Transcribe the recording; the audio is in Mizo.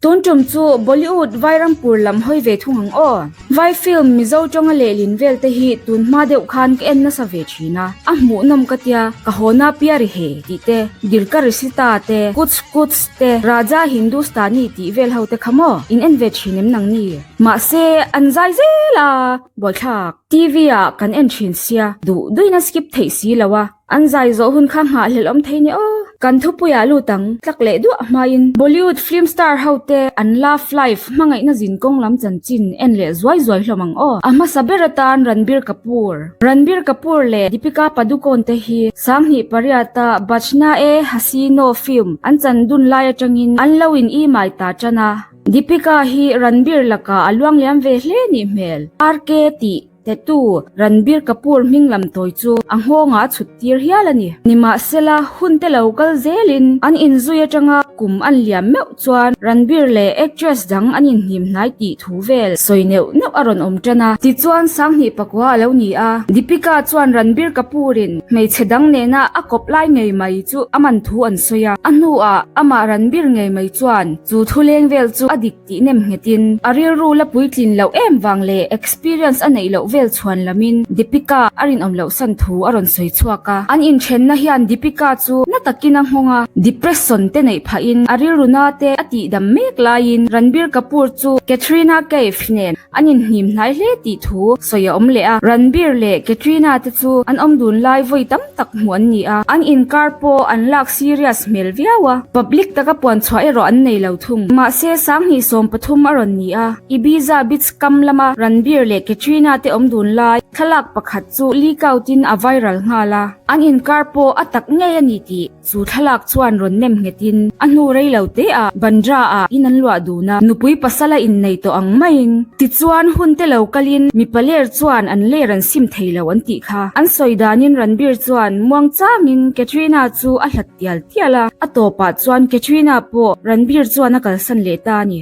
Tun tum chu Bollywood Vairampur lam hawi ve thung ang aw. Vai film Mizo tawnga lehlin vel te hi tun hma deuh khan ka en nasa ve thin a, a hmuhnawm ka tia, ka haw na Pyari He tih te, Dil Ka Rishta te, Kuch Kuch te, Raja Hindustani tih vel ho te kha maw in en ve thin em nang ni? Mahse an zai zel a, buaithlak. TV ah kan en thin sia, duh duhin a skip theih si lo a. An zai zawh hun kha nghahhlelh awm thei ni aw. Kan thupuiah lut ang, tlak leh duah hmain. Bollywood film star ho te an love life hmangaihna zin kawng lam chanchin en leh zuai zuai hlawm ang aw. A hmasa ber atan Ranbir Kapoor. Ranbir Kapoor leh Deepika Padukone te hi 28 a Bachna E Haseeno film an chan dun lai atangin an lo in imai ta tan a. Deepika hi Ranbir lakah a luangliam ve hle nih hmel. RK tih Tetu, Ranbir Kapoor hming lam tawi chu a nghawngah a chhut tir hial a ni. Nimahsela, hun te lo kal zelin an inzui atanga kum an liam meuh chuan Ranbir leh actress dang an inhnim hnai tih thu vel sawi neuh neuh a rawn awm tan a. Tichuan, 2000 pakua a lo ni a, Deepika chuan Ranbir Kapoor-in hmeichhe dang nena a kawp lai ngei mai chu a man thu an sawi a. A hnuah amah Ranbir ngei mai chuan chu thu leng vel chu a dik Tih nem nghetin, a rilru la puitlin loh em vang leh experience a neih loh vel chhuan lamin Deepika a rinawm loh san thu a rawn sawi chhuak a. An inthenna hian Deepika chu na takin a nghawng a, depression te neih phahin a rilru na te a tihdam mek laiin Ranbir Kapoor chu Katrina Kaif nen an inhnim hnai hle tih thu sawi a awm leh a. Ranbir leh Katrina te chu an awm dun lai vawi tam tak hmuh an ni a, an inkar pawh an lak serious hmel viau a, public taka puan chhuah erawh an nei lo thung. Mahse, 2013 a rawn ni a, Ibiza Beach kam lama Ranbir leh Katrina te awm dun lai thlalak pakhat chu leak out in a viral nghal a, an inkar pawh a tak ngei a ni tih Chu thlalak chuan rawn nem nghetin a hnu rei lo te ah Bandra ah in an luah dun a, nupui pasal a innei tawh ang maiin. Tichuan hun te lo kalin mipa ler chuan an ler an sim thei lo an tih kha. An sawi danin Ranbir chuan muang changin Katrina chu a hlat tial tial a, a tawpah chuan Katrina pawh Ranbir chuan a kalsan leh ta a ni.